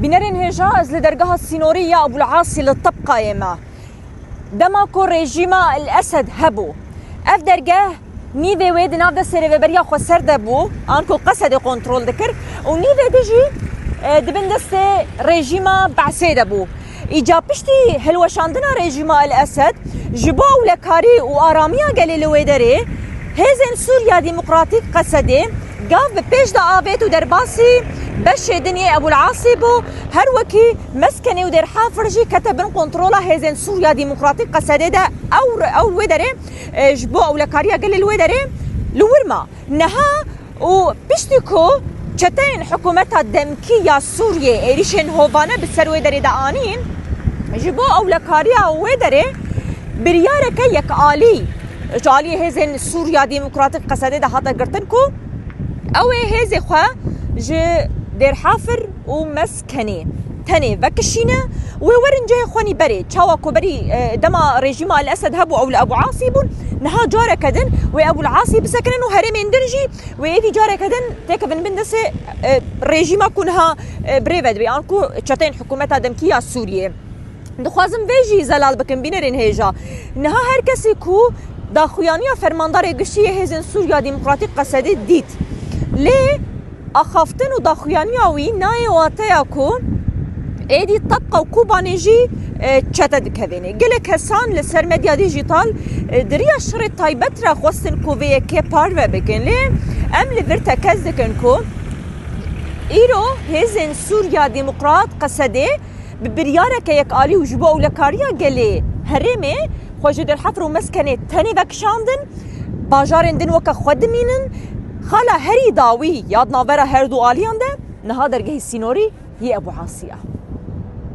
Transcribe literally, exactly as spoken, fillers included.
Bînerên hêja, ez li dergeha sînorî ya Ebûl Asî li Tebqayê me. Dema ku rejîma El Esed hebû, ev dergeh nîvê wê di nav destê Rêveberiya Xweser de bû, anku Qesedê kontrol dikir û nîvê din jî, e, di bin destê rejîma Be'sê de bû. Îca piştî hilweşandina rejîma El Esed, ji bo ewlekarî û aramiya gelê li wê derê, hêzên Sûriya Demokratîk Qesedê gav bi pêş de avêt û derbasî beşê din yê Ebûl Asî bû, her wekî Meskenê û Dêrhafir jî kete bin kontrola hêzên Sûriya Demokratîk Qesedê de. Ew, ew wê derê, e, ji bo ewlekariya gelê li wê derê li wir ma. Niha û piştî ku çeteyên hikûmeta demkî ya Sûriyê êrîşên hovane bi ser wê derê de anîn, ji bo ewlekariya wê derê biryareke yekalî ji aliyê hêzên Sûriya Demokratîk Qesedê de hate girtin ku ew ê hêzê xwe ji Dêrhafir û Meskenê tenê vekişîne, wê werin cihê xwe nî berê. Çawa ku berî, e, dema rejîma El Esed hebû, ew li Ebû Asî bûn, niha careke din wê Ebûl Asî bisekinin û herêmên din jî wê êdî careke din têkevin bin destê, e, rejîma ku niha, e, birêve dibe, an ku çeteyên hikûmeta demkî ya Sûriyê. Dixwazim vê jî zelal bikim, bînerên hêja. Niha her kesê ku daxuyaniya fermandarê giştî yê hêzên Sûriya Demokratîk Qesedê dît. Lê axaftin û daxuyaniya wî nayê wateya ku êdî Tebqa û Kobanê jî, e, çete dikevêne. Gelek kesan li ser medya dîjîtal, e, di riya şerê taybet re xwestin ku vê yekê parve bikin. Lê em li vir tekez dikin ku îro hêzên Sûriya Demokrat Qesedê bi biryareke yekalî û ji bo ewlekariya gelê herêmê xwe ji Dêrhafir û Meskenê tenê vekişandin, bajarên din weke xwe dimînin. Xala herî dawî ya di navbera her du aliyan de niha dergehê sînorî yê Ebû Asî ye.